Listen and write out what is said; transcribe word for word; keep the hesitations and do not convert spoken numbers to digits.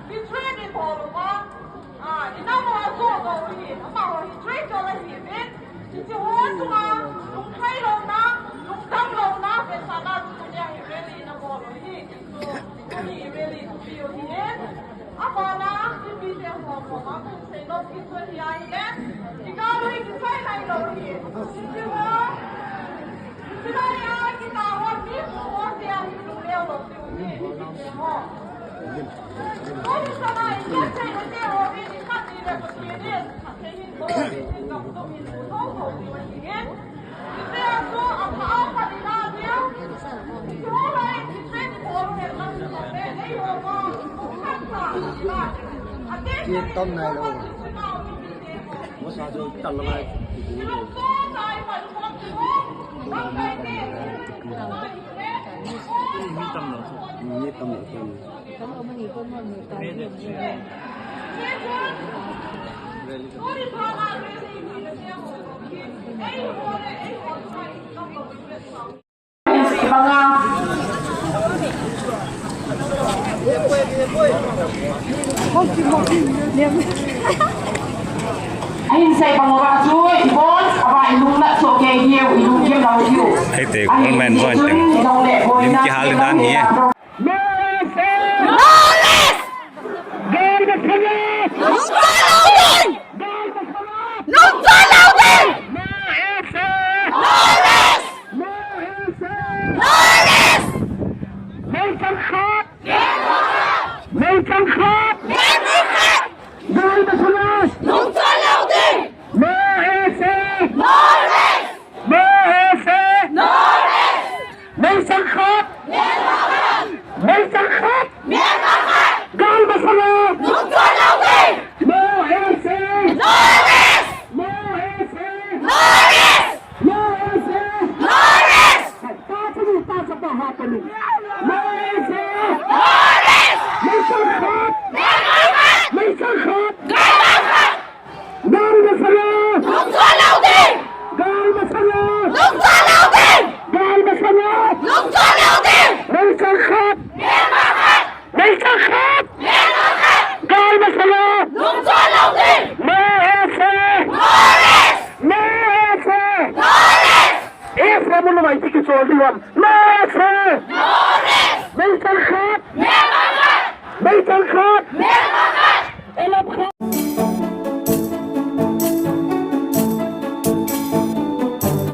Hi train i bawl uh a, i nam uh a zawh zo hi, amah uh hi train tawl ahi ve. Hiche ho chunga lungkhai lona, lungdam lona, pesa na chu tunia hi rally na bawl uh hi. Chu hi rally thupi uh hi. Abana, mipite ho koma kong sei nop kit chu hi ahile, i gal uh hi kisai nai lo hi. Hiche ho, hiche lai a, kita ho, mi ho, ho, tia hi lungleo lo. Ye tom nai lo. Mo sa jo tal lo ngai. Ni tam lo. Ni tam lo. Ahin sei bang uva chu, i bon, ava i lung na so ke hiu, i lung kem lau hiu. Hei te, Ahin gold man sei bon chun, teng. Nong le boina, Lim kihal dan hi. No rest! No rest! Gal masanga! Nungchon lou ding! Gal masanga! Nungchon lou ding! No rest! No rest! No rest! No rest! Meichang khat! Meichang khat! Gal masanga! Nungchon lou ding! No rest! No rest! No rest! No rest! Meichang khat! Myanmar khat! Meichang khat! Myanmar khat! Gal masanga! Nungchon lou ding! No rest! No rest! No rest! No rest! No rest! No rest! Ta chini, ta chapa ha chini. No rest! No rest! Meichang khat! Myanmar khat! Meichang khat! Myanmar khat! Gal masanga! Nungchon lou ding! Gal masanga! Nungchon lou ding! Gal masanga! Nungchon lou ding! Meichang khat! Myanmar khat! Meichang khat! Myanmar ꯍꯧꯖꯤꯛꯀꯤ ꯆꯣꯔꯗꯤ warm ꯅꯣ sir! ꯃꯩ ꯀꯟꯈꯠ! ꯃꯩ ꯀꯟꯈꯠ!